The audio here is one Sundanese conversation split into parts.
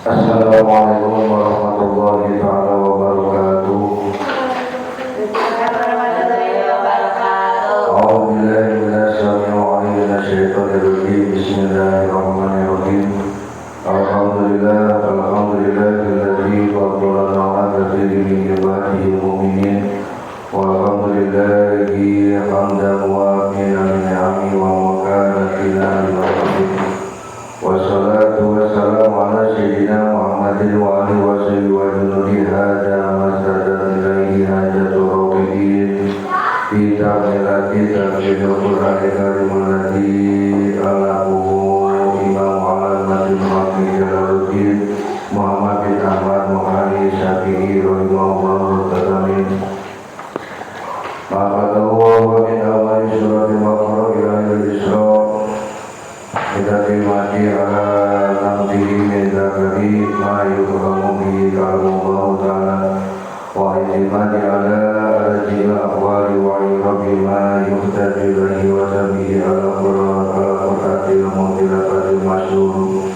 Assalamualaikum warahmatullahi taala wabarakatuh. Warahmatullahi wabarakatuh. A'udzu billahi minasy syaithanir rajim. Bismillahirrahmanirrahim. Alhamdulillah, alhamdulillahilladzi faddalana 'ala katsirin min ibadihi mu'minin. Walhamdulillahi hamdan wa min ni'ami wa makanatina lil Wassalatu wassalamu ala sayyidina Muhammadin wa alihi wa sahbihi wa junudi hada masadan ilaihi hajatul raqibin fi ta'milati tafsiril Qur'anil Karim alladzi alamuhu imam alamatil haqi Jalaluddin Muhammad bin Ahmad Muhari Syafi'i rahimahullahu ta'ala. Maqadahu min awali suratil Baqarah ila al-Isra Mati ala namdihi min zakari ma yufhamu bihi kalamullahu ta'ala wa izimati ala arjil aqwali wa irabi ma yuhtaju ilaihi wa tabihi ala qur'atil mutilaqatil masyhur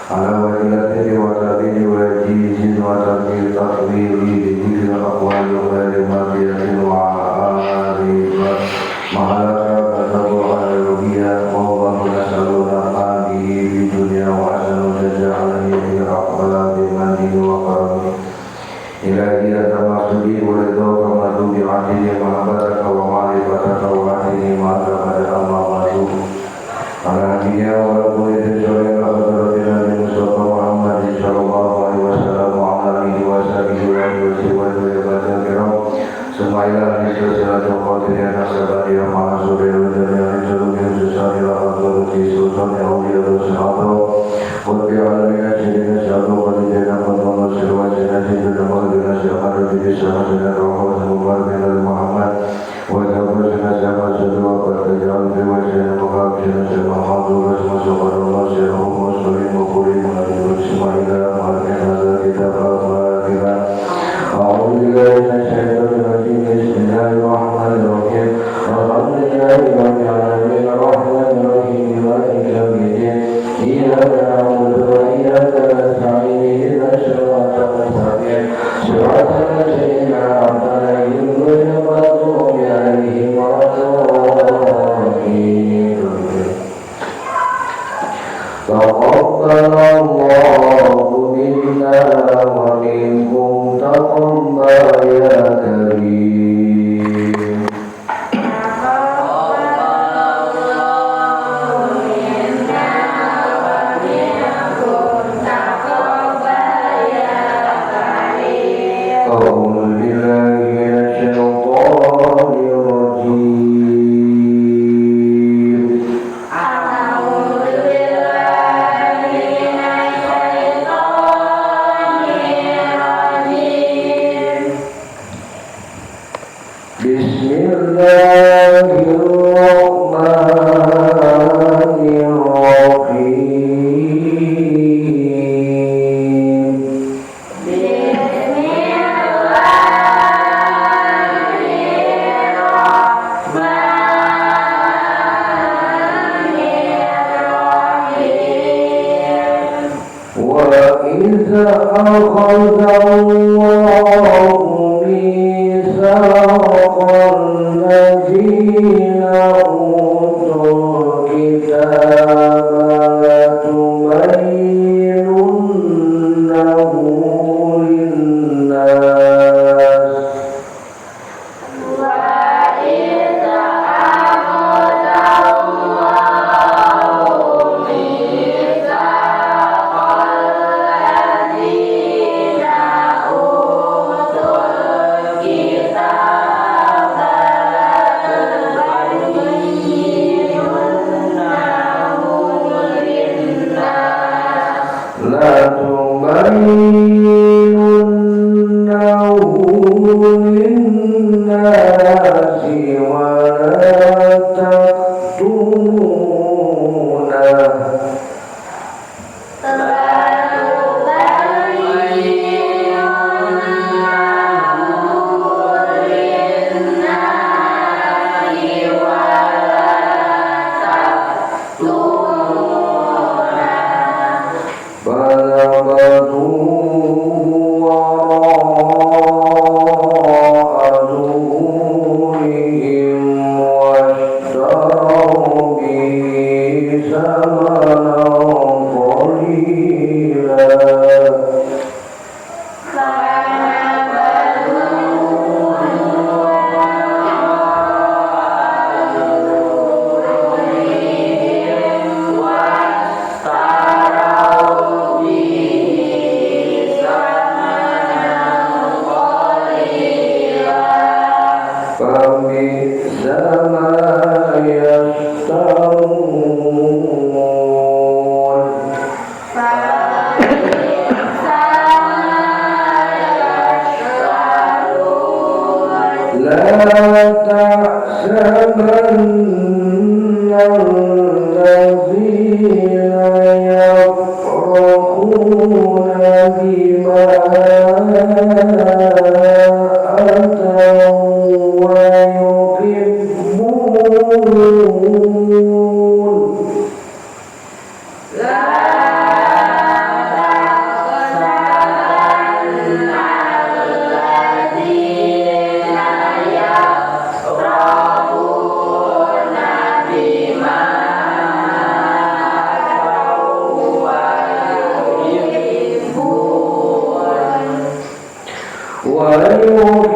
ala wajilati wa tabihi wa jizin wa tabihi takwili bi dzikril aqwali wa ghairi madiyatin wa arifa mahalaka katabu ala rubiya wa wallahu nas'aluna bihi fi dunya wa ahsanu jaza alaihi bi aqbala bi mannihi wa karamihi ilahi atamaksudi wa ridha kama tu bi adili mahabbataka wa ma'rifataka wa adili ma pada Allah wa ala nabiyya wa rabbul izzati wa hadratina nabi Mustafa Muhammad sallallahu alaihi wasallam wa ala alihi wa sahbihi wa sallam kiram semaila salatu qadiriyah nasabiyah ma'asuri wa jami'in sulukil susani wa hadrati sultan awliya wa sahabat wa bi alamina sayyidina syadu qadijana qadwana sirwajina sayyidina qadina syahadu bi sayyidina wa Muhammad wa tawassulna sama sadu wa tajal bi wajhina muqabshina sama hadur wa subhanallah sirruhu wa salim wa kulim wa ismaila wa hadza kitab al-fatihah. A'udzu billahi minasy syaithanir rajim. Bismillahirrahmanirrahim. Alhamdulillahi rabbil alamin arrahmanir rahim maliki yaumiddin. Iyyaka na'budu wa iyyaka nasta'in. Ihdinas siratal mustaqim. Siratal ladzina an'amta 'alaihim ghairil maghdubi 'alaihim waladdallin. Taqabbalallahu minna wa minkum taqabbal ya karim. Taqabbalallahu minna wa minkum taqabbal ya karim. A'udzu billahi minasy syaithanir rajim. A'udzu billahi minasy syaithanir rajim. Bismillahirrahmanirrahim. Bismillahirrahmanirrahim. Wa idza akhadha Allahu mitsaqal ladzina utul kitaba latubayyinunnahu linnas. Wa idza akhadha Allahu mitsaqal ladzina utul kitaba latubayyinunnahu linnas. Latubayyinunnahu linnasi wa la taktumunah. Latubayyinunnahu linnasi wa la taktumunah. Falabatuhu وراء ظهورهم واشتروا به ثمنا قليلا فبئس ما يشترون. لا تحسبن الذين يفرحون بما أتوا ويحبون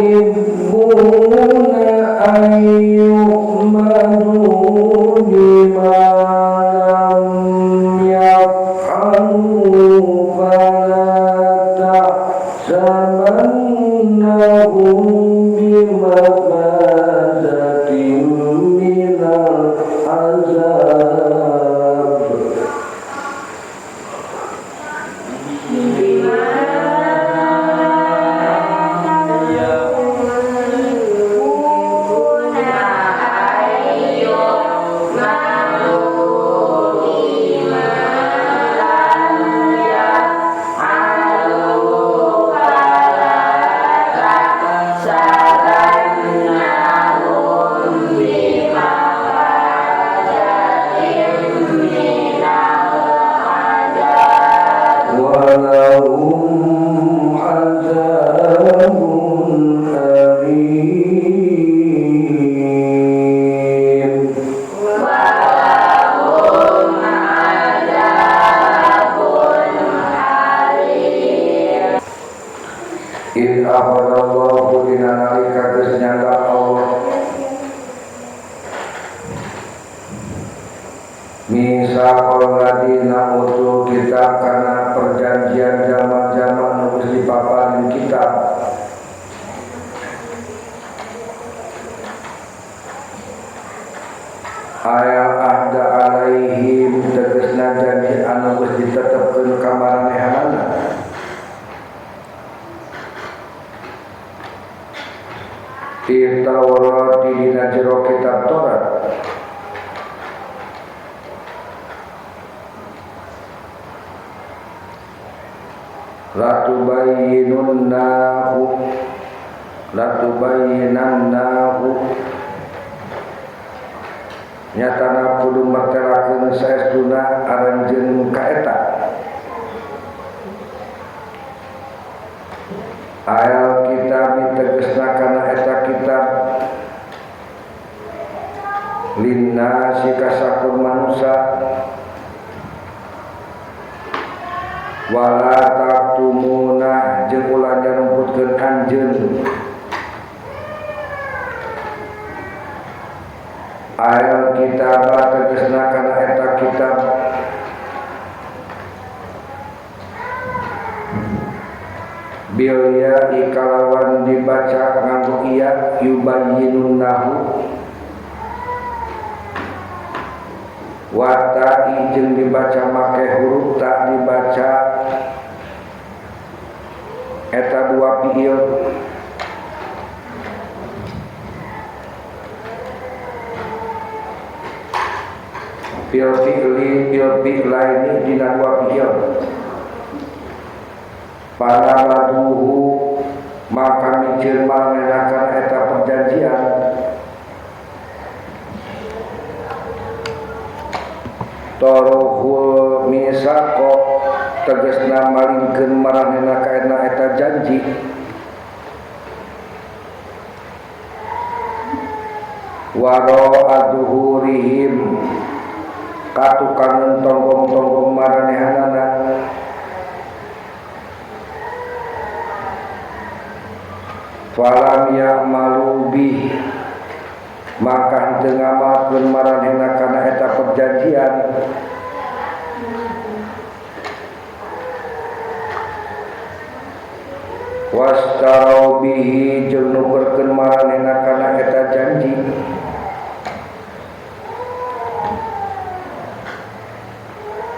ويحبون أن يحمدوا بما لم يفعلوا فلا تحسبنهم بمفازة من العذاب. ولهم عذاب أليم. ولهم عذاب أليم. إذ أخذ الله dina nalika geus nyanda Allah misaqal ladina utul kitab kana perjanjian zaman-zaman nu geus dipaparin kitab ayal ahda alaihim tegasna janji anu geus ditetepkeun ka maranehanana fi Taurat dina jero kitab Taurat latubayyinunnahu nyatana kudu mertelakeun saestuna aranjeun ka eta ayal kitab tegasna kana eta kitab linnasi kasakur manusa wala taktumuna jeung ulah nyarumputkeun anjeun ayal kitab tegasna kana eta kitab bil ya ikalawan dibaca nganggo iya yubayyinunnahu wa ta'i jeung dibaca make huruf tak dibaca eta dua fiil fil fi'li fil fi'laini dina dua fiil panabaduhu maka miceun malenakan eta perjanjian torohul misaqo Tegasna malingkeun maranehna ka eta janji. Waro aduhurihim katukangan tonggong-tonggong maranehanana. Falam ya'malu bih maka henteu ngamalkeun maranehna kana eta perjanjian. Wastarau bihi jeung nukerkeun maranehna kana eta janji.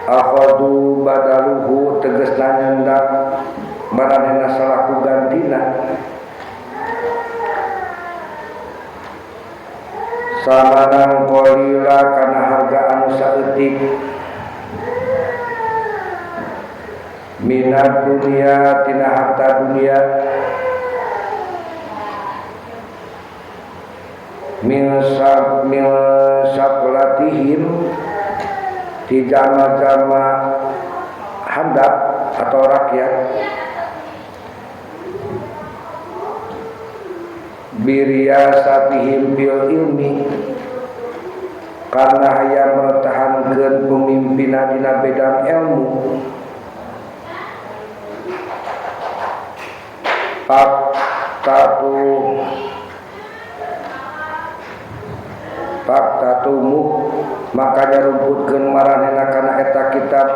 Akhadu badaluhu tegasna nyandak maranehna salaku gantina. Samanang qalila kana harga anu saeutik minat dunia tina harta dunia min sablatihim di jama-jama handap atau rakyat biriyasatihim bil ilmi karena hayang mertahankeun pemimpinan dina bidang ilmu. Faktatumu maka nyarumputkeun maranehna kana eta kitab.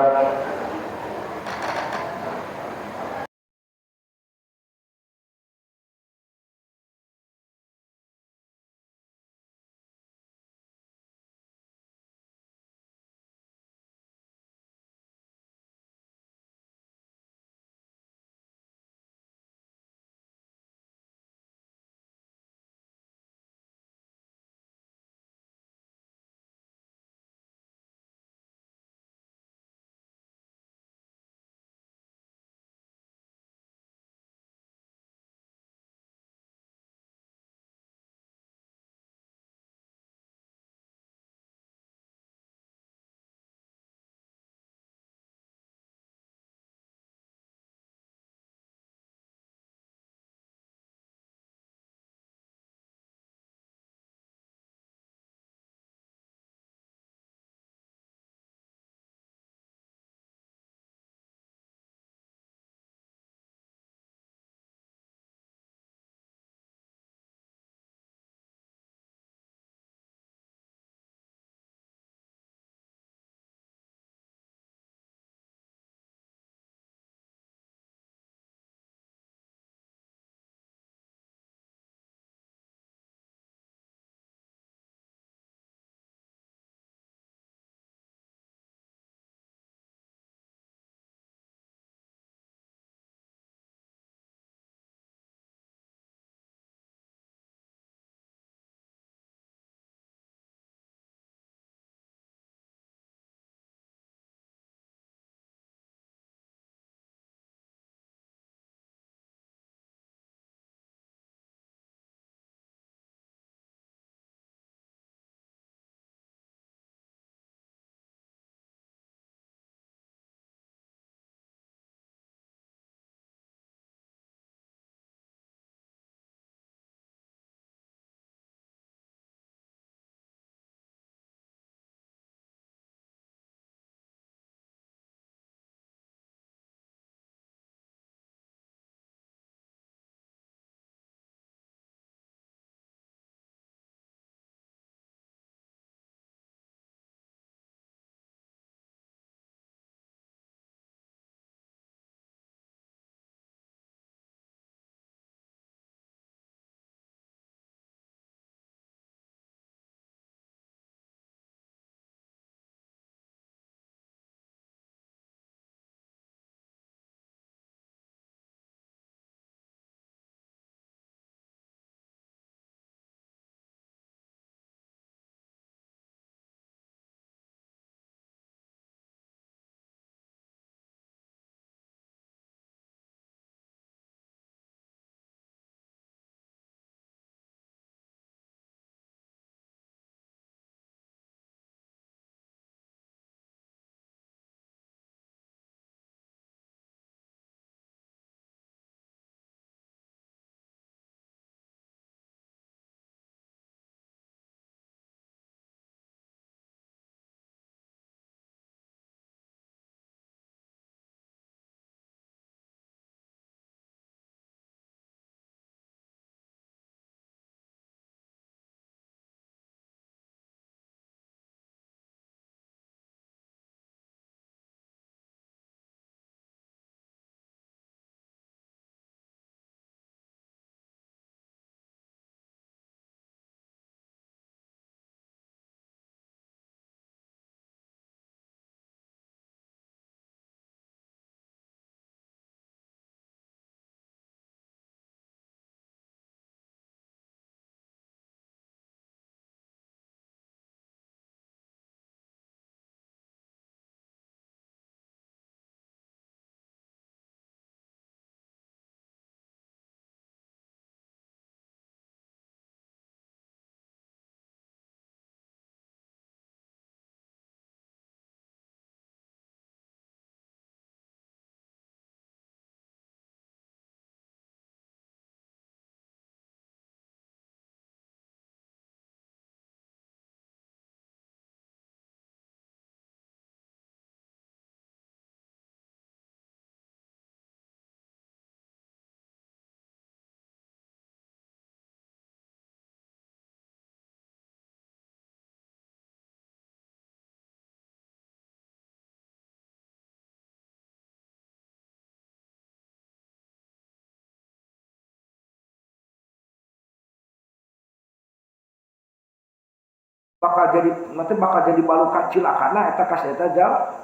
Bakal jadi nanti bakal jadi baluka cilakana eta ka eta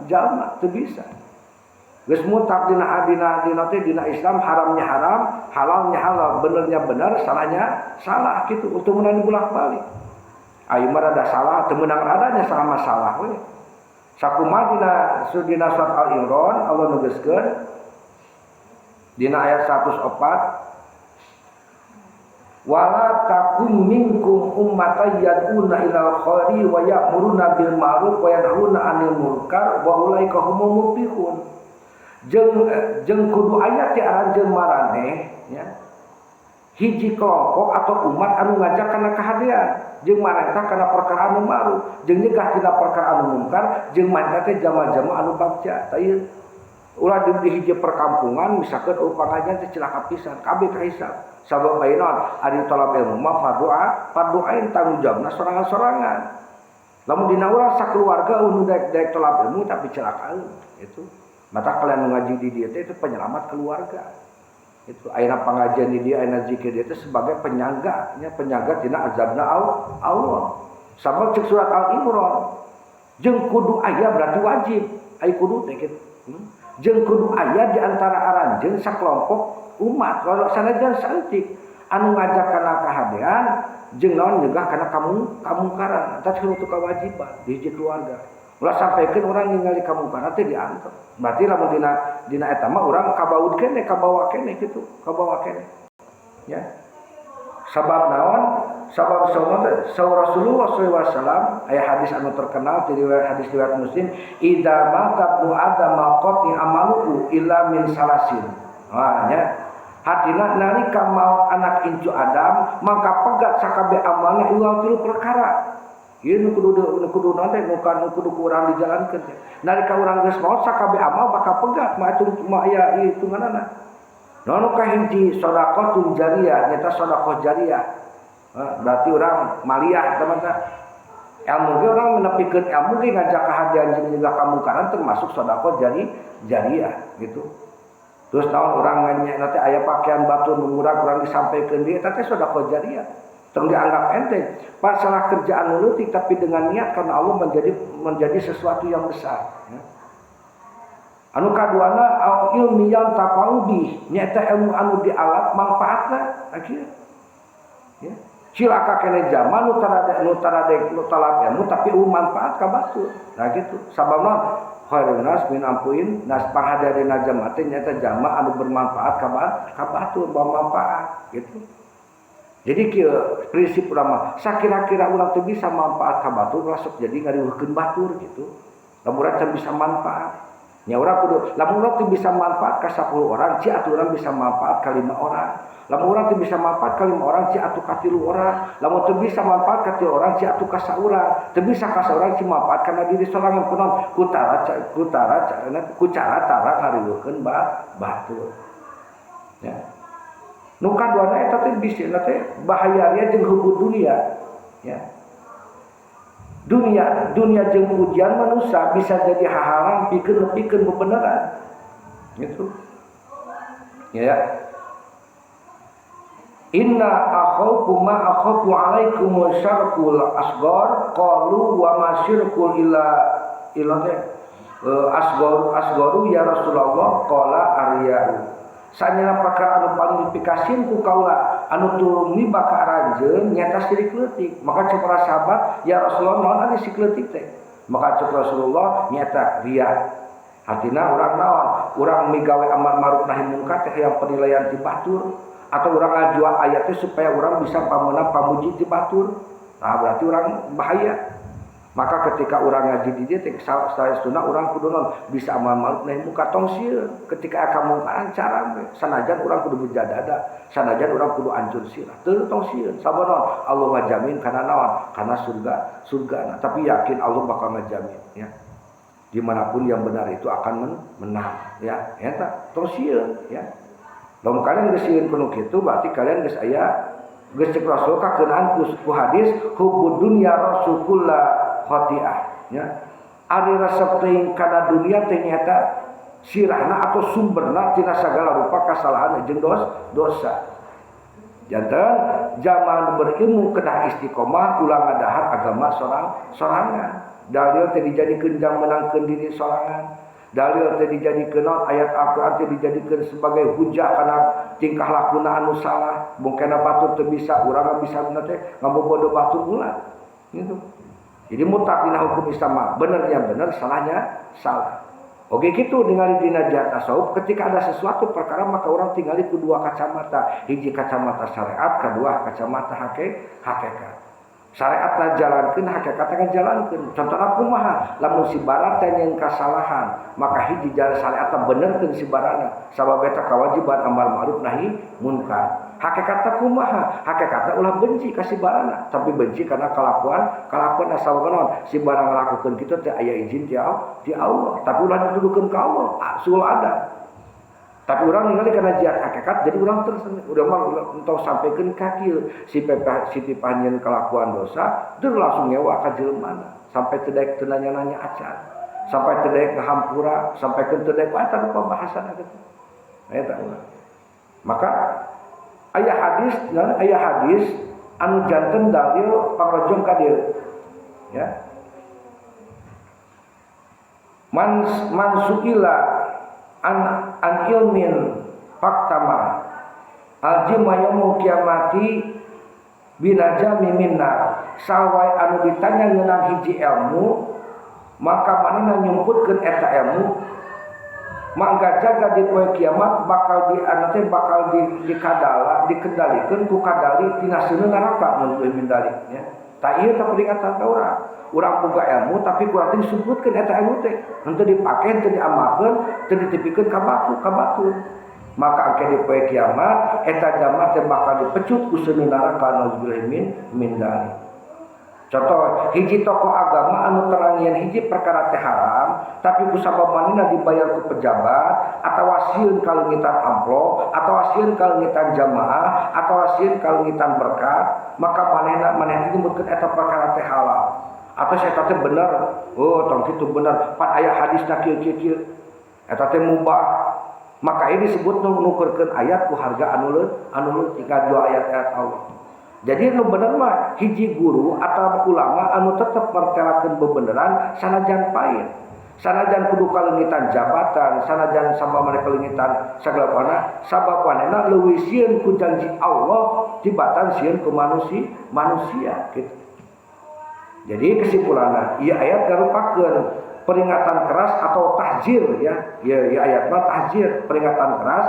jalma teu bisa. Geus mutlak dina dina dina teh dina Islam haramnya haram, halalnya halal, benernya bener, salahnya salah gitu. Untuk meunang bolak-balik. Ayo mah rada salah, teu meunang radanya sama salah we. Sakumaha dina dina surat Al-Imran Allah nugaskeun dina ayat 104 wala takum minkum ummatan yad'una ilal khairi wa ya'muruna bil ma'ruf wa yanhauna 'anil munkar wa ulaika humul muflihun. Jeung jeung kudu aya ti aranjeun maraneh nya hiji kelompok atau umat anu ngajak kana kahadean jeung marentah kana perkara anu ma'ruf jeung nyegah tina perkara anu mungkar jeung marentah teh jama-jama anu bagja. Tah ieu ulah di hiji perkampungan misalkan pangajian teh cilaka pisan kabeh kahisab. Sabab bae naon ari tolab ilmu mah fardu ain tanggung jawabna sorangan-sorangan. Lamun dina urang sakeluarga anu daek tolab ilmu tapi cilaka itu. Mata kalian ngaji di dieu teh itu penyelamat keluarga. Itu ayeuna pangajian di dieu ayeuna zikir dieu teh sebagai penyangga nya penyangga tina azabna Allah. Sabab cek surat Al-Imran jeung kudu aya berarti wajib. Ai kudu teh kitu. Jeung kudu aya di antara aranjeun sakelompok umat walau sanajan saeutik anu ngajak kana kahadean jeung naon nyegah kana kamungkaran eta suatu kewajiban di hiji keluarga. Ulah sampaikeun urang ningali kamungkaran teh diantep. Berarti lamun dina eta mah urang kabaud keneh kabawa keneh kitu, kabawa keneh. Ya. Sabab naon? Sabab saur Rasulullah sallallahu alaihi wasallam aya hadis anu terkenal di riwayat hadis riwayat Muslim, idza mata ibnu adam qati amaluhu illa min salasin. Wah nya. Hatina nalika maot anak incu Adam maka pegat sakabeh amalna iwal tilu perkara. Ieu nu kudu naon teh nu kudu ku urang dijalankeun teh. Nalika urang geus maot sakabeh amal bakal pegat mah itu mah aya hitunganana. Nu kahiji sedekah jariyah nyata sedekah jariyah. Berarti urang maliah teman-teman. Ilmu ge urang menepikeun ilmu ge ngajak kahadean jeung nyegah kamungkaran termasuk sedekah jariyah gitu. Terus naon urang nanya nanti aya pakaian batur nu murah kurang disampaikeun dia eta teh sedekah jariyah. Tong dianggap enteng. Masalah kerjaan nu leutik tapi dengan niat karena Allah menjadi sesuatu yang besar. Ya. Anu kaduana au ilmi yang tapau bih nyaeta ilmu anu dialap manfaatna akhir. Ya. Cilaka kene zaman nu tarade nu talab ilmu tapi eueuh manfaat ka batur. Nah gitu. Sababna khairun nas min ampuin nas panghadadena jamaah teh nyaeta jamaah anu bermanfaat ka batur bawa manfaat gitu. Jadi kieu prinsip urang mah sakira-kira urang teu bisa manfaat ka batur ulah sok jadi ngariweuhkeun batur gitu. Lamun urang can bisa manfaat nya urang kudu lamun urang teu bisa manfaat ka 10 orang ci atuh urang bisa manfaat ka 5 orang. Lamun urang teu bisa manfaat ka 5 orang ci atuh ka 3 orang. Lamun teu bisa manfaat ka 3 orang ci atuh ka saurang. Teu bisa ka saurang ci manfaat kana diri sorangan kunaon ku cara tara ngariweuhkeun batur. Ya. Nu kaduana eta teh bisina teh bahaya jeung hubud dunia. Ya. Dunia jeung ujian manusia bisa jadi hahalang pikeun nepikeun bebeneran. Gitu. Ya. Inna akhawfu ma akhafu alaikum syarqul asghar qalu wa ma syirkul illa illa asgharu ya Rasulullah qala arya'u. Sanyana perkara anu paling dipikasin ku kaula anu tumiba ka aranjeun nyata sirik leutik. Maka cek para sahabat, ya Rasulullah naon ari sirik leutik teh? Maka cek Rasulullah nyata riya. Artina urang naon? Urang migawe amar ma'ruf nahi mungkar teh yang penilaian ti batur atau urang ngajual ayat teh supaya urang bisa pameunang pamuji ti batur. Nah, berarti urang bahaya. Maka ketika orang ngaji di dia teh saestuna urang kudu naon bisa amal ma'ruf nahi mungkar tong sieun ketika aya kamungkaran cara we sanajan urang kudu berjadada sanajan urang kudu ancur sirah teu tong sieun sabab naon Allah ngajamin kana naon kana surga tapi yakin Allah bakal ngajamin ya dimanapun yang benar itu akan menang ya eta tong sieun ya lamun kalian geus sieun kuno kitu berarti kalian geus aya geus cek Rasul kakeunaan ku hadis hubud dunya rasulullah khotiah ya ari resep teuing kana dunia teh nyata sirahna atau sumberna tina sagala rupa kasalahan jeung dosa. Janten zaman berilmu kedah istiqomah ulah ngadahar agama sorangan. Dalil teh dijadikeun jang menangkeun diri sorangan. Dalil teh dijadikeun naon ayat Al-Qur'an teh dijadikeun sebagai hujah kana tingkah lakuna anu salah. Mungkin batur teu bisa, urang bisa bener teh ngabobodo batur ulah. Gitu. Jadi mutlak dina hukum Islam mah benernya bener, salahnya salah. Oke gitu ningali dina jihad tasawuf ketika ada sesuatu perkara maka orang tinggali ku dua kacamata, hiji kacamata syariat, kedua kacamata hakikat. Syariatna jalankeun, hakikatna jalankeun. Contohna kumaha? Lamun si barat teh nyeun kasalahan, maka hiji jalan syariatna benerkeun si barana. Sabab eta kewajiban amar ma'ruf nahi munkar. Hakikatna kumaha? Hakikatna ulah benci ka si barana, tapi benci karena kalakuan sabab naon? Si barang ngalakukeun kitu teh aya izin ti Allah, tapi ulah dituduhkeun ka Allah, sul ada. Tapi orang ningali karena jihad hakikat, jadi orang terus udah mah entah sampaikan ka kieu si pipah nyeun kelakuan dosa, terus langsung ngewa ka jelema sampai teu daek teu nanya-nanya acan, sampai teu daek ngahampura, sampai teu daek eta rupa bahasana kitu. Eta ulah. Maka aya hadis anu janten dalil pangrojong ka dieu. Ya. Man suila an ilmin faktama aljima yaumul kiamati binajami minna sawai anu ditanya ngeunang hiji ilmu maka manehna nyumputkeun eta ilmu mangga jaga di poe kiamat bakal di anu teh bakal dikadala dikendalikeun ku kadali tina seuneu neraka mun leuwih mindalik nya. Tah ieu teh peringatan ka urang. Urang boga ilmu tapi kurang teh disebutkeun eta ilmu teh henteu dipake henteu diamalkeun teu ditipikeun ka baku ka batur. Maka engke di poe kiamat eta jalma teh bakal dipecut ku seuneu neraka nauzubillahi min dzalik. Contoh hiji tokoh agama anu terang hiji perkara teh haram tapi ku sabab manehna dibayar ku pejabat atawa sieun kaleungitan amplop atawa sieun kaleungitan jamaah atawa sieun kaleungitan berkat maka manehna nyebutkeun eta perkara teh halal atau eta teh bener, oh tong kitu bener pan aya hadisna kieu kieu kieu eta teh mubah. Maka ini disebut nukerkeun ayat ku harga anu leutik jika dua ayat-ayat Allah. Jadi nu bener mah hiji guru atau ulama anu tetep mertelakeun bebeneran sanajan pahit, sanajan kudu kaleungitan jabatan, sanajan sabab maneh kaleungitan sagala warna, sabab manehna leuwih sieun ku janji Allah tibatan sieun ku manusia gitu. Jadi kesimpulanna ieu ayat ngarupakeun peringatan keras atau tahzir ya. Ieu ayat mah tahzir, peringatan keras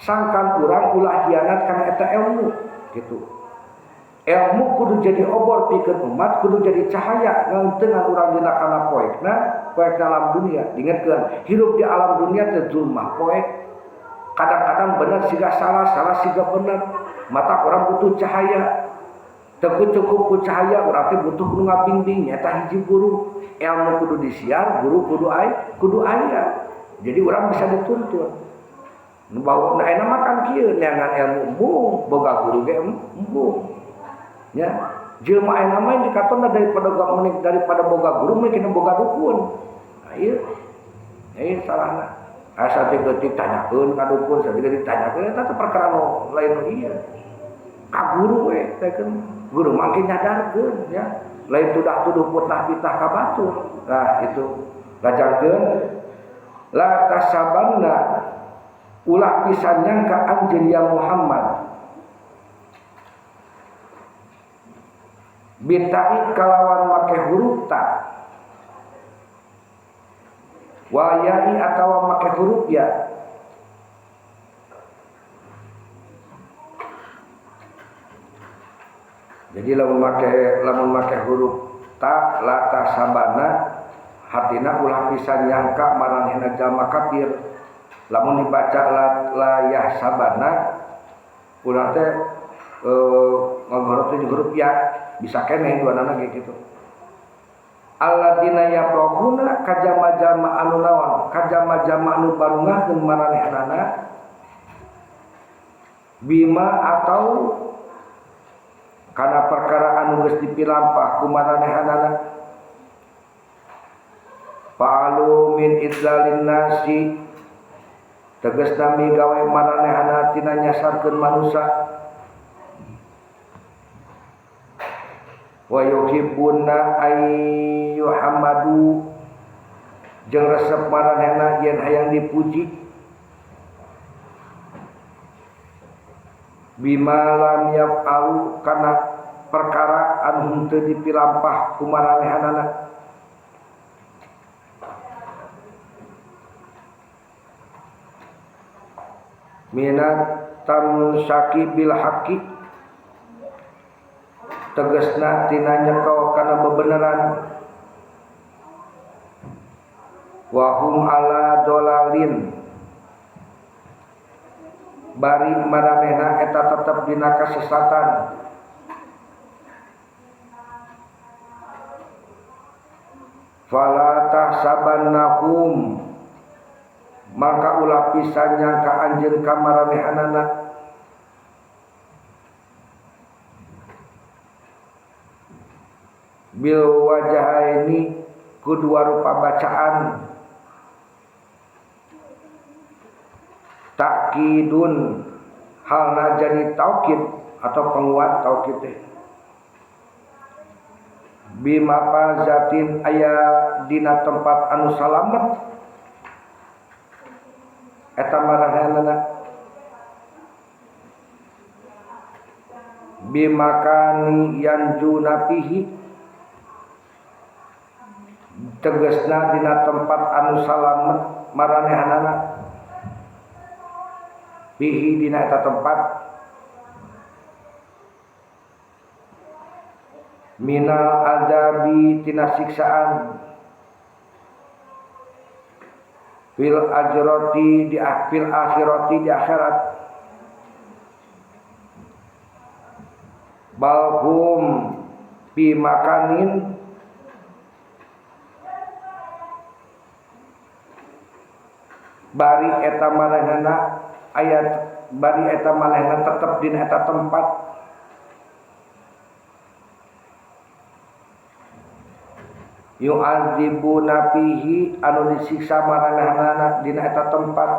sangkan urang ulah hianat kana eta ilmu gitu. Ilmu kudu jadi obor pikeun umat, kudu jadi cahaya ngeunteungan urang dina kana poekna, poek alam dunia. Ingatkeun, hirup di alam dunia teh zulmah poek. Kadang-kadang bener siga salah, salah siga bener. Mata urang butuh cahaya. Teu cukup ku cahaya, urang teh butuh nu ngabingbing nyaeta hiji guru. Ilmu kudu disiar, guru kudu aya. Jadi urang bisa dituntun. Nu bawa na ayeuna mah kan kieu neangan ilmu embung, boga guru ge embung. Ya, jelema ayeuna mah indikatorna daripada boga guru mungkin boga dukun. Nah, ieu salahna. Asa teh geutik tanyakeun ka dukun, saeutik geutik tanyakeun eta teh perkara nu lain nu ieu. Ka guru we teh keun. Guru mangke nyadarkeun ya. Lain tudah tuduh putah-pitah ka batur. Nah, itu lajangkeun la tasabanna ulah pisan nyangka anjeun ya Muhammad. Bitai kalawan make huruf ta wal ya'i atawa make huruf ya. Jadi lamun make huruf ta la tasabana hartina ulah pisan nyangka maranehna jalma kafir. Lamun dibaca la yahsabana ulah teh ngahuruf teh huruf ya bisa keneh duanana kayak gitu. Alladzina yafrahuna kajama-jama anu naon kajama-jama anu barungahkeun maranehanana bima atau kana perkara anu geus dipilampah ku maranehanana fa'alu min idlalin nasi tegasna migawe maranehanana tina nyasarkeun manusia Wa yuhibbuna ayyuhammadu jeung resep maranehna yen hayang dipuji bima lam yaf'alu kana perkara anu henteu dipilampah ku maranehanana. Minat tamsaki bil haqqi tegasna tina nyekel kana bebeneran wa hum ala dolalin bari maranehna eta tetep dina kasesatan. Fala tahsabannahum maka ulah pisan nyangka anjeun ka maranehanana bil wajahaini ku dua rupa bacaan takkidun halna jadi taukid atau penguat taukid teh bimafazatin aya dina tempat anu salamet eta maranehanana bimakani yanjuna fihi tegasna dina tempat anu salamet maranehanana fihi dina eta tempat minal adabi tina siksaan fil ajrati di fil akhirati di akhirat balhum bi makanin bari eta maranehna ayat bari eta maranehna tetep dina eta tempat yu'adzibuna fihi anu disiksa maranehna dina eta tempat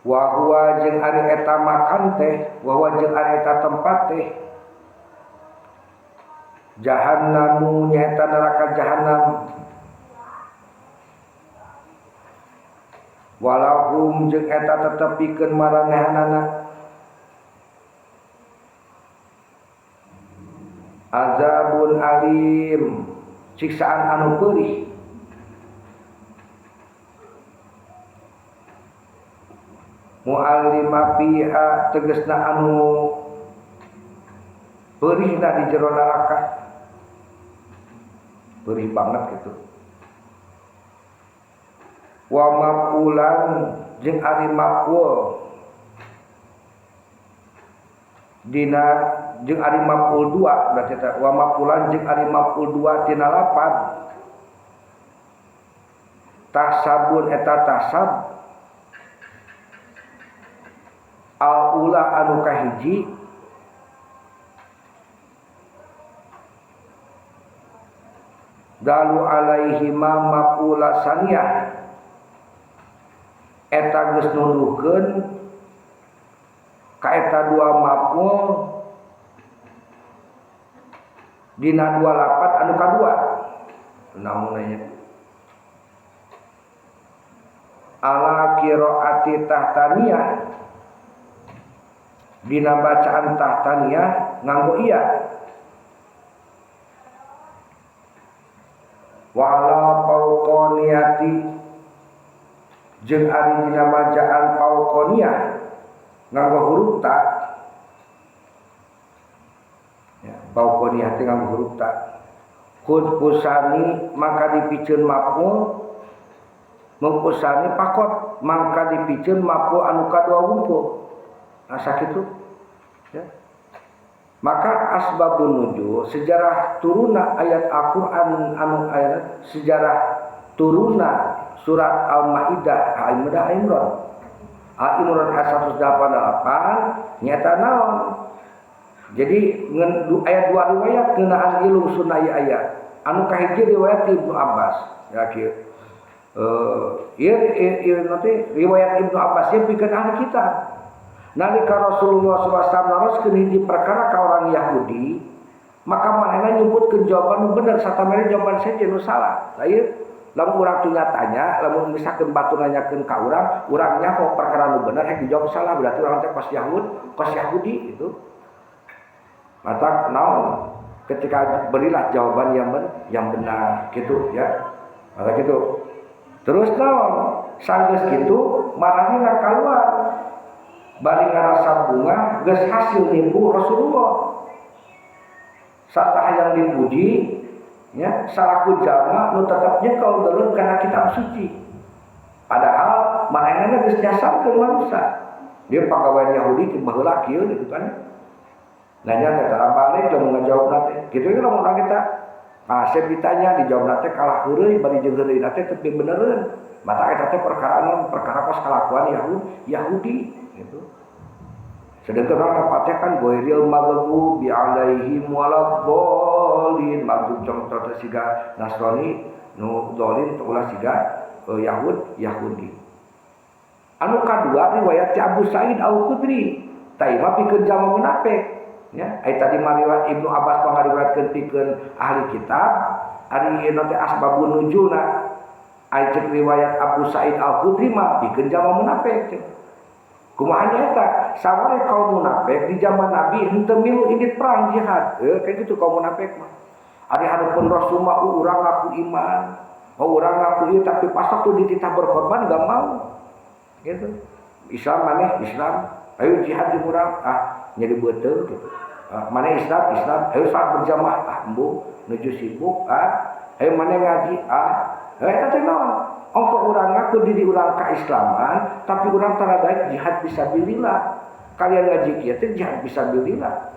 wa huwa jeung ari eta makan teh wa huwa jeung ari eta tempat teh jahannamu nyaeta neraka jahannam walahum jeung eta tetep pikeun maranehanana azabun alim siksaan anu peurih. Mu'allima fiha tegasna anu peurihna di jero neraka, perih banget gitu. Wa maqulan jeung ari maqul dina jeung ari maqul 2 berarti eta wa maqulan jeung ari maqul 2 tina lapad tasabun eta tasab al ula anu kahiji dalu alaihi ma maqula saniyah eta geus nuduhkeun ka eta dua maqul dina dua lapat anu kadua naon nya ala qiraati tahtaniyah dina bacaan tahtaniyah nganggo iya wa ala fauqaniyati jeung ari dina bacaan fauqaniyah nganggo huruf ta ya, fauqaniyah teh nganggo huruf ta khudfusani maka dipiceun maf'ul mengkusani pakot mangka dipiceun maf'ul anu kadua wungkul. Nah, sakitu ya. Maka asbabun nuzul sejarah turunna ayat Al-Qur'an anu ayat sejarah turunna surat Al-Maidah, Al-Maidah Al-Imran. Al-Imran ayat 188 nyata naon? Jadi ayat dua riwayat ngeunaan ilmu sunnah ayat. Anu kahiji riwayat Ibnu Abbas ya kieu. Ieu nanti riwayat Ibnu Abbas ieu pikeun ahli kitab. Nalika Rasulullah sallallahu alaihi wasallam naroskeun hiji perkara ka orang Yahudi, maka manehna nyebutkeun jawaban nu bener satamana jawaban sejen nu salah. Lah ieu lamun urang teu tanya, lamun misalkeun batur nanyakeun ka urang, urang nyaho perkara nu bener hek dijawab salah berarti urang teh kos Yahud, kos Yahudi gitu. Mata naon ketika berilah jawaban yang benar gitu ya. Maka gitu. Terus naon sanggeus kitu marahna kaluar. Bari ngarasa bunga geus hasil nipu Rasulullah. Satah yang dipuji ya salaku jalma nu tetep nyekel deuleu kana kitab suci. Padahal manehna geus nyasarkeun manusia. Dia pagawean Yahudi ti baheula kieu gitu kan. Nanya teh tara balik lamun ngajawabna teh. Kitu ge lamun urang kita asep ditanya dijawabna teh kalah heureuy bari jeung heureuy teh teu benereun. Mata eta teh perkara naon? Perkara kos kalakuan Yahudi gitu. Sedangkan orang tepatnya kan ghairil maghdubi alaihim waladdallin, maghdub contoh teh siga Nasrani nu dolin ulah siga Yahudi. Anu kadua riwayat ti Abu Sa'id Al-Khudri, tah mah pikeun jalma munafik ya. Ai tadi mah riwayat Ibnu Abbas mah ngariwayatkeun pikeun ahli kitab, ari ieu teh asbabun nuzulna. Ai ceuk riwayat Abu Sa'id Al-Khudri mah pikeun jalma munafik ceuk. Kumaha nya eta? Saware kaum munafik di zaman Nabi henteu milu indit perang jihad. Kayak gitu kaum munafik mah. Ari hareupeun Rasul mah urang ngaku iman, oh urang ngaku ieu tapi pas waktu dititah berkorban gak mau. Gitu. Islam maneh Islam, ayo jihad jeung urang, ah nyeri beuteung gitu. Ah, maneh Islam, Islam, ayo salat berjamaah, ah embung nuju sibuk, ah ayo maneh ngaji, ah eta teh naon? Ongko urang ngaku diri urang keislaman, tapi urang tara daek jihad fisabilillah. Kalian ngaji kieu teh jihad fisabilillah.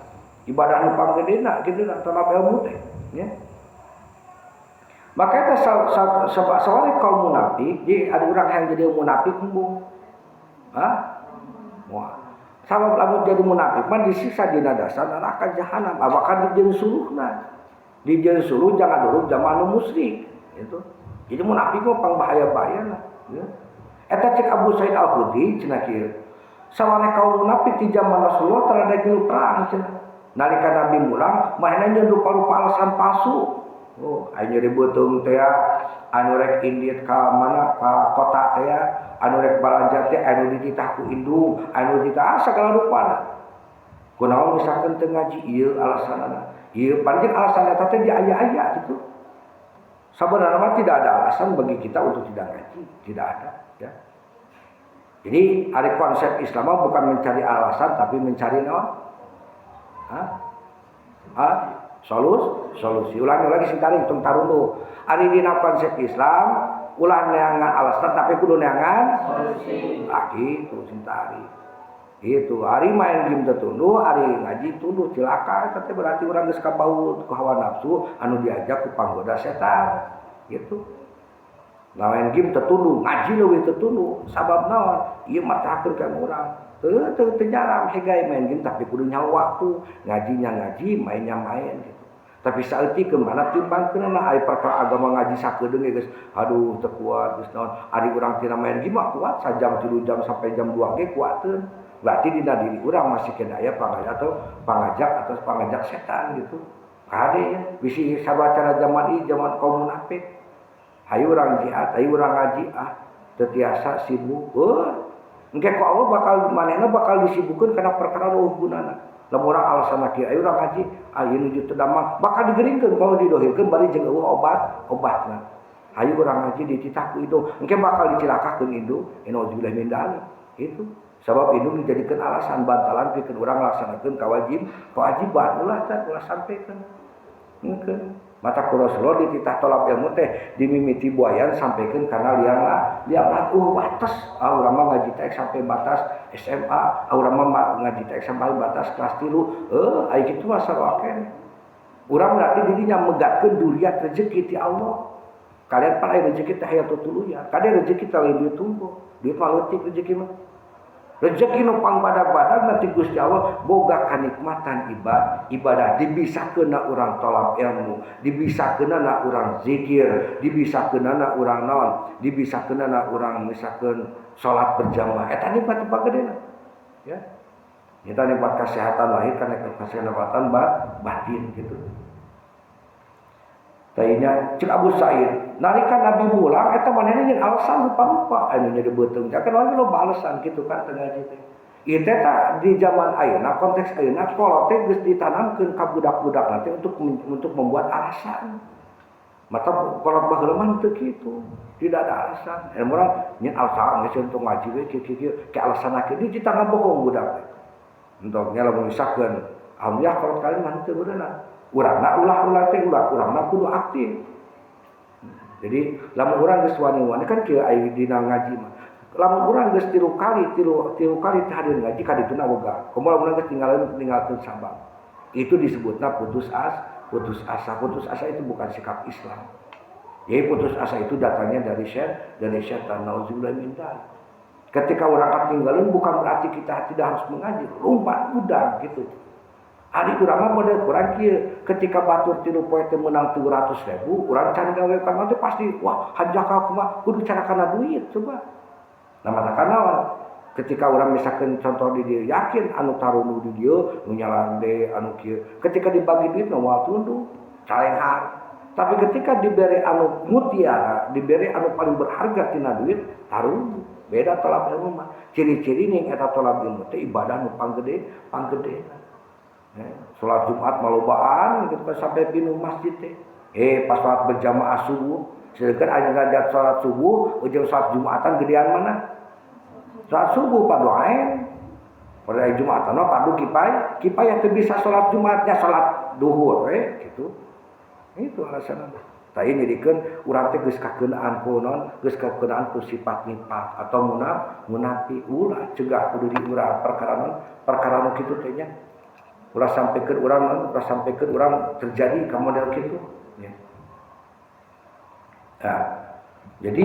Ibadah nu panggedena kitu lah talab ilmu teh, ya. Maka eta saware kaum munafik, jadi ada urang yang jadi munafik embung. Hah? Wah. Sabab lamun jadi munafik mah disiksa dina dasar neraka jahanam, bahkan dijieun suluhna. Dijieun suluh jangan dulu zaman nu musyrik gitu. Jadi munafik mah pangbahaya-bahayana ya. Eta cek Abu Sa'id Al-Khudri cenah kieu. Saware kaum munafik di zaman Rasulullah tara daek milu perang cenah. Nalika Nabi mulang, manehna nyeun rupa-rupa alasan palsu. Oh, aya nyeri beuteung teh anu rek indit ka mana ka kota teh, anu rek balanja teh anu dititah ku indung, anu dititah sagala rupana. Kunaon misalkan teu ngaji ieu alasanana. Ieu paling alasan eta teh diaya-aya gitu. Sebenarnya mah tidak ada alasan bagi kita untuk tidak ngaji, tidak ada ya. Jadi ada konsep Islam mah bukan mencari alasan tapi mencari naon? Hah? Hah? Solusi. Ulangi lagi sing tarik tong tarunduh. Ari dina konsep Islam ulah neangan alasan tapi kudu neangan solusi. Ah gitu sing tarik. Gitu, ari main game teu tunduh, ari ngaji tunduh cilaka eta teh berarti urang geus kabaut ku hawa nafsu anu diajak ku panggoda setan. Gitu. Nah, main game teu tunduh, ngaji leuwih teu tunduh, sabab naon? Ieu martahakeun ka urang. Teu teu teu nyaram hegai main game tapi kudu nyaho waktu, ngajinya ngaji, mainnya main gitu. Tapi saeutik mana timbangkeunana ari perkara agama ngaji sakedeung ge geus aduh teu kuat geus naon. Ari urang tina main game mah kuat sajam 3 jam sampai jam 2 ge kuateun. Berarti dina diri urang masih kena aya pangajak atau pangajak atau pangajak setan gitu. Kade ya bisi sabacara zaman ieu zaman kaum munafik. Hayu urang jihad, hayu urang ngaji ah teu tiasa sibuk. Heuh. Engke ku Allah bakal manehna bakal disibukkeun kana perkara nu gunana. Lamun urang alasanna kieu ayo urang ngaji, ah ieu nuju teu damang, bakal digeringkeun kalau didohirkeun bari jeung eueuh obat, obatna. Hayu urang ngaji dititah ku indung, engke bakal dicilakakeun indung, nauzubillah min dzalik. Gitu. Sabab indung dijadikeun alasan bantalan pikeun urang ngalaksanakeun kewajiban ulah teh ulah sampeukeun. Engke mata ku Rasulullah dititah tolab ilmu teh dimimiti buayan sampeukeun kana liang lah, liang lah batas. Ah urang mah ngaji teh sampai batas SMA, ah urang mah ngaji teh sampai batas kelas 3. Heuh, aya kitu mah sarua keneh. Urang berarti dirinya megatkeun duriat rezeki ti Allah. Kalian pan aya rezeki teh aya tutuluyan. Kade rezeki teh lain duit tumbuh. Duit mah leutik rezeki mah. Rezeki nu pangbadag-badag nanti Gusti Allah boga kanikmatan ibadah dibisakeun urang tolab ilmu, dibisakeun urang zikir, dibisakeun urang naon, dibisakeun urang misalkeun salat berjamaah. Eta nikmat pagedena. Ya. Kita nikmat kesehatan lahir kan nikmat kesehatan batin gitu. Tainya cek Abu Said, nalika Nabi mulang eta manehna nyeun alasan lupa-lupa anu nyeri beuteung. Kan urang loba alasan kitu kan teu ngaji teh. Ieu teh di zaman ayeuna konteks ayeuna kolot teh geus ditanamkeun ka budak-budak nanti untuk membuat alasan. Mata kolot baheula mah teu kitu. Tidak ada alasan. Urang nyeun alasan geus untuk ngaji we kieu-kieu ke alasan kieu di tangga bohong budak teh. Entongnya lamun misalkeun alhamdulillah kolot kalian mah teu beunang. Urangna ulah-ulah teh ulah urangna kudu aktif. Jadi lamun urang geus wani-wani kan kieu aya dina ngaji mah. Lamun urang geus tilu kali teh hadir ngaji ka dituna boga. Komo lamun geus ninggalkeun sabab. Itu disebutna putus asa. Putus asa itu bukan sikap Islam. Jadi putus asa itu datangnya dari setan. Nauzubillah min dzalik. Ketika orang ketinggalan bukan berarti kita tidak harus mengaji, lompat udah gitu. Ari urang mah model kurang kieu, ketika batur tilu poe teh meunang 300.000, urang can gawe kan teh pasti wah hanjakal kumaha kudu cara kana duit coba. Nah mata naon? Ketika orang misalkan contoh di dieu yakin anu tarunduh di dieu nu nyalande anu kieu, ketika dibagi duit moal tunduh, calenghar. Tapi ketika diberi anu mutiara, diberi anu paling berharga tina duit, tarunduh. Beda tolab ilmu mah. Ciri-ciri ning eta tolab ilmu teh ibadah nu panggede. Salat Jumat malobaan gitu kan sampai pinuh masjid teh. Pas salat berjamaah subuh, sedangkan aya derajat salat subuh jeung salat Jumatan gedean mana? Salat subuh padoaen. Pada Jumatan mah padu kipayah teu bisa salat Jumatnya salat duhur we gitu. Itu alasanna. Tah ieu nyadikeun urang teh geus kakeunaan ku naon? Geus kakeunaan ku sifat nifaq atau munafik. Ulah cegah kudu di urang perkara naon? Perkara nu kitu teh nya. Ulah sampikeun urang naon? Ulah sampikeun urang terjadi ka model kitu nya. Nah, jadi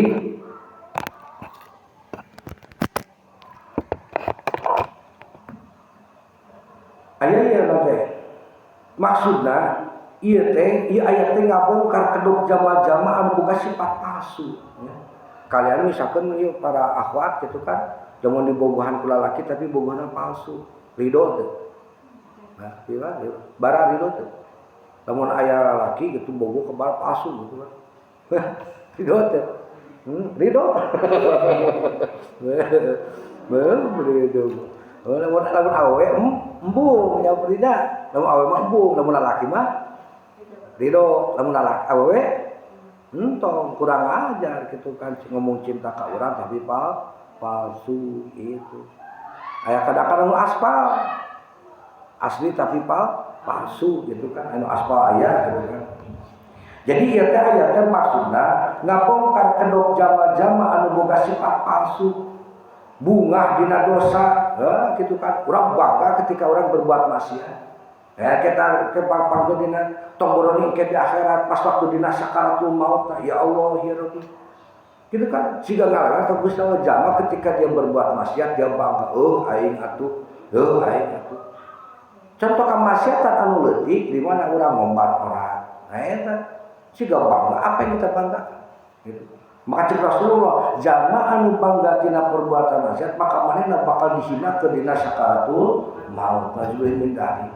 aya ieu teh maksudna ieu teh ieu ayat teh ngabongkar kedok jama-jama anu boga sifat palsu ya. Kalian misalkan ieu para akhwat gitu kan, lamun dibogohan ku lalaki tapi bogohna palsu, ridho teh. Nah, ieu bara ridho teh. Lamun aya lalaki gitu bogoh ke bara palsu gitu kan. Ridho teh. Ridho. Ridho. Lamun awewe embung nya rida. Lamun awewe mah embung, lamun lalaki mah ridho, lamun lalaki awewe entong kurang ajar gitu kan ngomong cinta ka urang tapi palsu itu. Aya kadang-kadang nu aspal asli tapi palsu gitu kan, anu aspal aya gitu kan. Jadi ieu teh aya teh maksudna ngabongkar kedok jama-jama anu boga sifat palsu. Bungah dina dosa, gitu kan. Urang bangga ketika orang berbuat maksiat. Ya kita ke pangpang dina tong boroni ke di akhirat pas waktu dina sakaratul maut, ya Allah ya Rabbi. Gitu kan siga ngalangan ka Gusti Allah jama ketika dia berbuat maksiat dia bangga, aing atuh, aing atuh. Contoh kemaksiatan anu leutik di mana urang ngombar orang. Nah eta siga bangga, apa yang kita banggakan? Gitu. Maka cek Rasulullah, jama anu bangga tina perbuatan maksiat maka manehna bakal dihina ke dina sakaratul maut. Najulil min dzalik.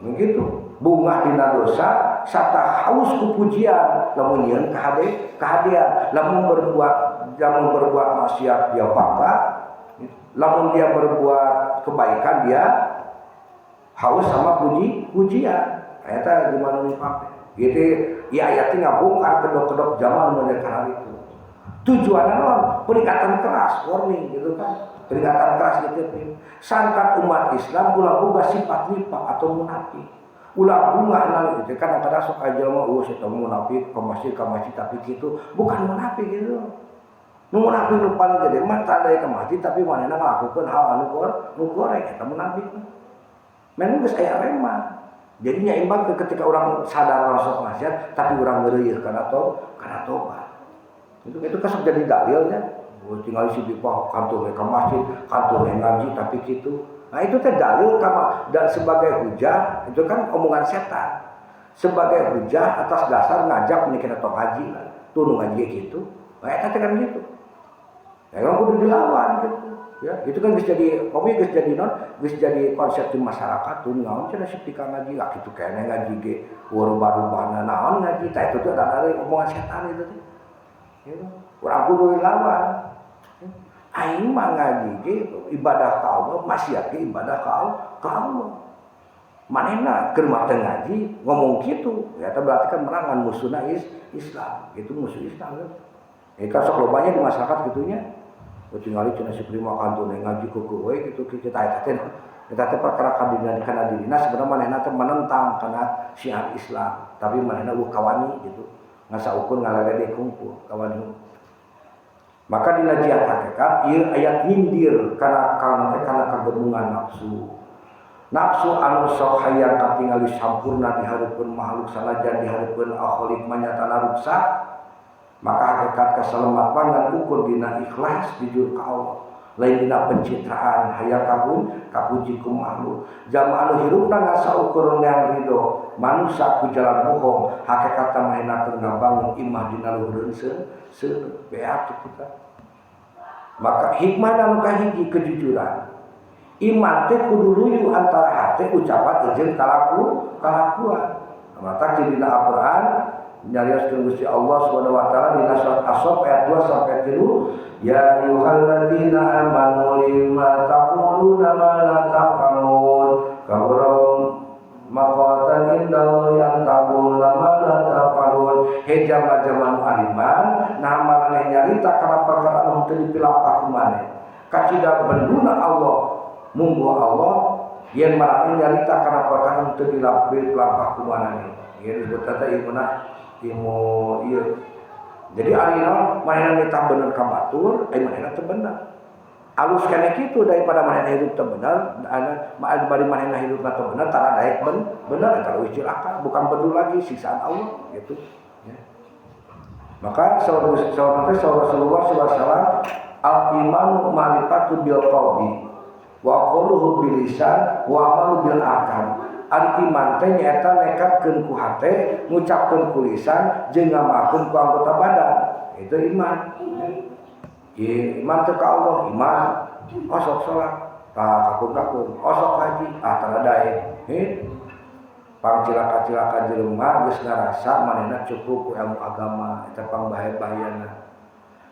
Begitu. Bunga dina dosa serta haus ku pujian, lamun nyieun kahadean, lamun berbuat maksiat dia bangga, lamun dia berbuat kebaikan dia haus sama pujian. Eta gimana nifaq? Gitu ya ayatnya ngabongkar kedok-kedok zaman model hal itu. Tujuannya non peringatan keras, warning gitu kan. Peringatan keras gitu. Sangkat umat Islam ulah boga sifat nifaq atau munafik. Ulah bunga nali itu kadang-kadang sok aja mah saya munafik ke masjid tapi gitu. Bukan munafik gitu. Nu munafik nu paling gede mah tanda ke masjid tapi manehna ngalakukeun hal anu goreng eta munafik. Memang geus aya rema. Jadi nyaimbang ke ketika orang sadar orang sok maksiat tapi orang ngeureuyeuh kana tobat. Itu kan sok jadi dalilnya. Tinggal si bipah kantor ke masjid, kantor ngaji tapi gitu. Nah itu teh dalil kama dan sebagai hujah itu kan omongan setan. Sebagai hujah atas dasar ngajak menikah atau ngaji lah. Tuh nu ngaji gitu. Nah eta teh kan gitu. Ya kan kudu dilawan gitu. Ya, itu kan geus jadi kopi geus jadi non, geus jadi konsep di masyarakat tuh naon cenah si pika ngaji, ah kitu keneh ngaji ge rubah-rubahna naon ngaji, tah itu tuh ada omongan setan itu teh. Ya, urang kudu dilawan. Aing mah ngaji ge ibadah ka Allah, maksiat ge ibadah ka Allah. Manehna keur mah teu ngaji ngomong kitu, ya berarti kan merangan musuhna Islam, itu musuh Islam kan. Ya kan sok lobanya di masyarakat gitunya. Tinggali cenah si prima kantun ngaji kuku we gitu kita eta teh eta teh perkara kadina kana dirina sebenarnya manehna teh menentang kana syiar Islam tapi manehna eueuh kawani gitu ngasaukur ngaleledek hungkul kawani. Maka dina jihad hakikat ieu ayat nyindir kana kana teh kana kagebungan nafsu. Nafsu anu sok hayang katingali sampurna di hareupeun makhluk sanajan di hareupeun al-Khaliq manyatana ruksak. Maka hakikat kasalemat ngan ukur dina ikhlas jujur ka Allah lain dina pencitraan hayang kapuji ku makhluk. Jalma anu hirupna ngasaukur neang ridho manusia ku jalan bohong hakikatna manehna keur ngabangun imah dina luhureun seuneu beak kita. Maka hikmah anu kahiji kejujuran. Iman teh kudu luyu antara hate ucapan jeung kalakuan. Maka dina Al-Qur'an nyarioskeun Gusti Allah Subhanahu wa taala dina surat As-Saff ayat 2 sampai 3, ya ayyuhalladzina amanu lima taquluna ma la taf'alun kabura maqatan indallahi an taquluna ma la taf'alun. He jama-jama nu aliman nah maraneh nyarita kana perkara anu teu dipilampah ku maneh kacida benduna Allah mungguh Allah yen maraneh nyarita kana perkara anu teu dipilampah ku maneh. Ieu disebut teh ilmuna ilmu ieu. Jadi ari naon manehna nitah bener ka batur, ai manehna teu bener. Alus keneh kitu daripada manehna hirup teu bener, bari manehna hirupna teu bener tara daek bener eta leuwih cilaka, bukan bener lagi siksaan Allah gitu. Ya. Maka saur Rasulullah sallallahu alaihi wasallam al imanu ma'rifatu bil qalbi wa qawluhu bil lisan wa amalu bil arkan. Ari iman teh nyaeta nekatkeun ku hate, ngucapkeun ku lisan, jeung ngamalkeun ku anggota badan. Itu iman. Iman teh ka Allah, iman. Osok salat, tah kakun-kakun, osok haji, ah tara daek. Heh. Pang cilaka-cilaka jelema geus ngarasa manehna cukup ku ilmu agama, eta pang bahaya-bahayana.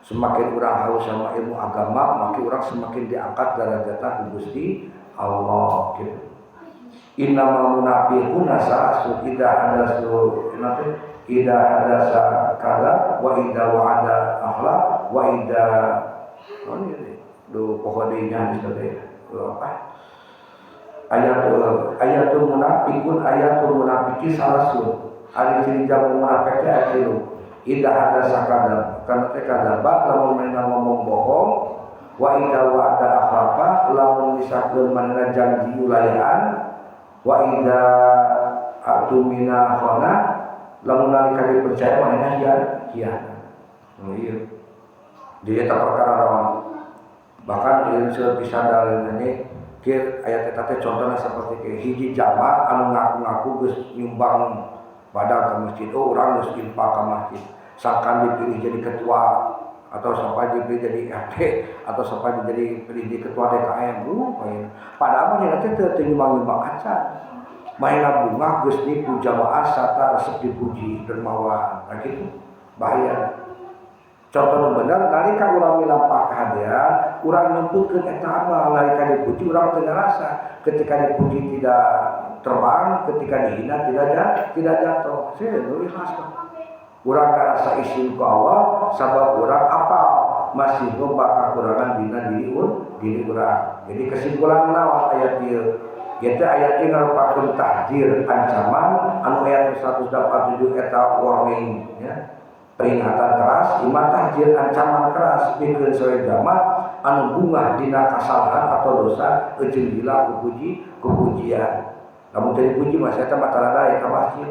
Semakin urang haus sama ilmu agama, makin urang semakin diangkat derajatna ku Gusti Allah gitu. Innamal munafiquna sa'su idza hadasu idza hadasa kadza wa idza wa'ada akhla wa idza non ini do pokoknya hadis teh apa ayatul munafiqun ayatul munafiqi salasun ari ciri jamu munafik teh aya tilu idza hadasa kadza kana teh kadzaba lamun manehna ngomong bohong wa idza wa'ada akhlafa lamun misakeun manehna janji ulayaan wa idza atumina khana lamun nalika dipercaya manehna hianat. Oh iya. Jadi eta perkara naon? Bahkan ieu seueur pisan dalilna kieu ayat eta teh contohna saperti kieu hiji jama anu ngaku-ngaku geus nyumbang badag ka masjid, oh urang geus infak ka masjid. Sangkan dipilih jadi ketua atau sampai dipilih jadi RT atau sampai dipilih jadi ketua DKM, padahal mah teh teu nyumbang-nyumbang acan. Mainna bunga geus nipu jamaah sarta resep dipuji dermawan. Nah kitu bahaya. Contoh bener nalika urang milampah kahadean, urang nyumputkeun eta amal nalika dipuji urang teu ngarasa, ketika dipuji tidak terbang, ketika dihina tidak jatuh. Saya nu ikhlas mah. Urang ngarasa isin ku Allah sabab urang apal masih loba kakurangan dina diri urang. Jadi kesimpulan naon ayat ieu? Ieu teh ayat ieu ngarupakeun tahdzir ancaman anu ayat 187 eta warning ya. Peringatan keras, iman tahdzir ancaman keras pikeun sawe jama anu bungah dina kasalahan atau dosa eujeun gila ku pujian. Lamun teu dipuji mah saya teh mah tara daek ka masjid.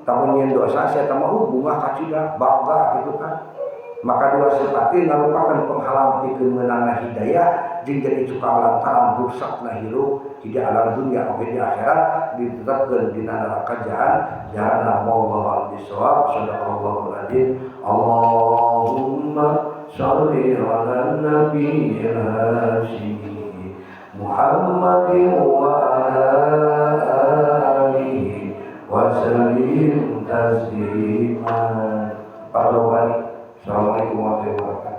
Tamun nyeun dosa saya teh mah bungah kacida bangga gitu kan. Maka dua sifat ini merupakan penghalang pikeun meunangna hidayah jeung jadi cukang lantaran rusakna hirup di alam dunia oge di akhirat ditetapkeun dina neraka jahannam. Wallahu a'lam bishawab. Shadaqallahul azim. Allahumma صل على النبي الهاشمي محمد وعلى آله وسلم تسليما. Pak Assalamualaikum warahmatullahi wabarakatuh.